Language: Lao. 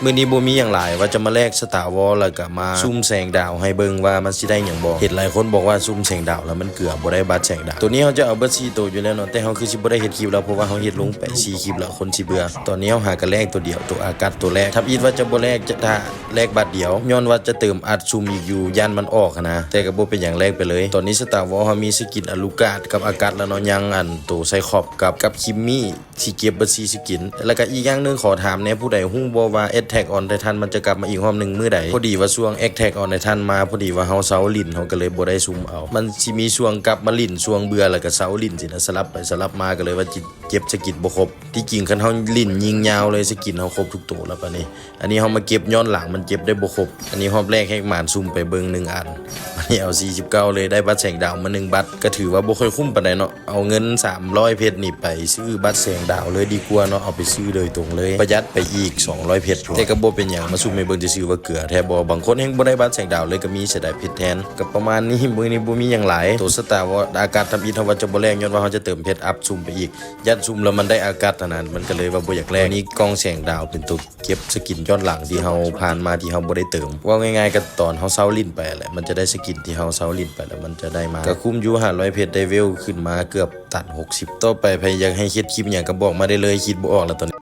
ມື້ນີ້ບໍ່ມີຫຍັງຫຼາຍ ວ່າຈະມາແລກ Star Wars ແລ້ວກະມາສຸ່ມແສງດາວໃຫ້ເບິ່ງວ່າມັນຊິໄດ້ຫຍັງບໍ່. ເຫັນຫຼາຍຄົນບອກວ່າສຸ່ມແສງດາວແລ້ວມັນເກືອບໍ່ໄດ້ບັດແສງດາວ. ໂຕນີ້ເຮົາຈະເອົາເບິດສີ່ໂຕຢູ່ແລ້ວເນາະ ແຕ່ເຮົາຄືຊິບໍ່ໄດ້ເຮັດຄລິບແລ້ວ ເພາະວ່າເຮົາເຮັດລົງໄປສີ່ຄລິບແລ້ວ ຄົນຊິເບື່ອ. ຕອນນີ້ເຮົາຫາກະແລກໂຕດຽວ ໂຕອາກັດໂຕແລກ. ທຳອິດວ່າຈະບໍ່ແລກ ຈະຖ້າແລກບັດດຽວ ຍ້ອນວ່າຈະເຕີມອັດສຸ່ມອີກຢູ່ ຢ້ານມັນອອກຫັ້ນນະ ແຕ່ກະບໍ່ເປັນຫຍັງ ແລກໄປເລີຍ. ຕອນນີ້ Star Wars ເຮົາມີສະກິນ Alucard ກັບ Agatha ແລ້ວເນາະ ຍັງອັນໂຕ Cyclops ກັບ ກັບ Kimmy ຊິເກັບເບິດສີ່ສະກິນ. ແລ້ວກະອີກຢ່າງໜຶ່ງ ຂໍຖາມແດ່ ຜູ້ໃດຮູ້ບໍ່ວ່າ Attack on Titan ມັນຈະກັບມາອີກຮອບໜຶ່ງມື້ໃດ? ພໍດີວ່າຊ່ວງ Attack on Titan ມາ ພໍດີວ່າເຮົາເຊົາຫຼິ້ນ ເຮົາກະເລີຍບໍ່ໄດ້ສຸ່ມເອົາ. ມັນຊິມີຊ່ວງກັບມາຫຼິ້ນ ຊ່ວງເບື່ອແລ້ວກະເຊົາຫຼິ້ນຊີ້ນະ ສະຫຼັບໄປສະຫຼັບມາ ກະເລີຍວ່າຈິເກັບສະກິນບໍ່ຄົບ. ທີ່ຈິງຄັນເຮົາຫຼິ້ນຍິງຍາວເລີຍ ສະກິນເຮົາຄົບທຸກໂຕແລ້ວປານນີ້. ອັນນີ້ເຮົາມາເກັບຍ້ອນຫຼັງ ມັນເກັບໄດ້ບໍ່ຄົບ. ອັນນີ້ຮອບແລກແຮກໝານ ສຸ່ມໄປເບິ່ງໜຶ່ງອັນ ອັນນີ້ເອົາສີ່ສິບເກົ້າເລີຍ ໄດ້ບັດແສງດາວມາໜຶ່ງບັດ ກະຖືວ່າບໍ່ຄ່ອຍຄຸ້ມປານໃດເນາະ. ເອົາເງິນສາມຮ້ອຍເພັດນີ້ໄປຊື້ບັດແສງດາວເລີຍດີກວ່າເນາະ ເອົາໄປຊື້ໂດຍຕົງເລີຍ ປະຢັດໄປອີກສອງຮ້ອຍເພັດ. ແຕ່ກະບໍ່ເປັນຫຍັງ ມາຊຸມໃຫ້ເບິ່ງຊື່ໆວ່າເກືອແທ້ບໍ່. ບາງຄົນແຮງບໍ່ໄດ້ບັດແສງດາວເລີຍກະມີ ເສຍດາຍເພັດແທນ. ກະປະມານນີ້ ມື້ນີ້ບໍ່ມີຫຍັງຫຼາຍ. ໂຕ Star Wars ອາກາດທຳອິດ ເຮົາວ່າຈະບໍ່ແລກ ຍ້ອນວ່າເຮົາຈະເຕີມເພັດອັບຊຸມໄປອີກ ຢ້ານຊຸມແລ້ວມັນໄດ້ອາກາດຫັ້ນນະ ມັນກະເລີຍວ່າບໍ່ຢາກແລກ. ນີ້ກ່ອງແສງດາວເປັນໂຕ ເກັບສະກິນຍ້ອນຫຼັງທີ່ເຮົາຜ່ານມາທີ່ເຮົາບໍ່ໄດ້ເຕີມ. ເວົ້າງ່າຍໆ ກະຕອນເຮົາເຊົາຫຼິ້ນໄປແຫຼະ ມັນຈະໄດ້ສະກິນທີ່ເຮົາເຊົາຫຼິ້ນໄປແລ້ວ ມັນຈະໄດ້ມາ ກະຄຸ້ມຢູ່ ຫ້າຮ້ອຍເພັດ ໄດ້ເວວຂຶ້ນມາເກືອບຕັນຫົກສິບ. ຕໍ່ໄປໃຜຢາກໃຫ້ເຮັດຄລິບຫຍັງກະບອກມາໄດ້ເລີຍ ຄິດບໍ່ອອກແລ້ວຕອນນີ້.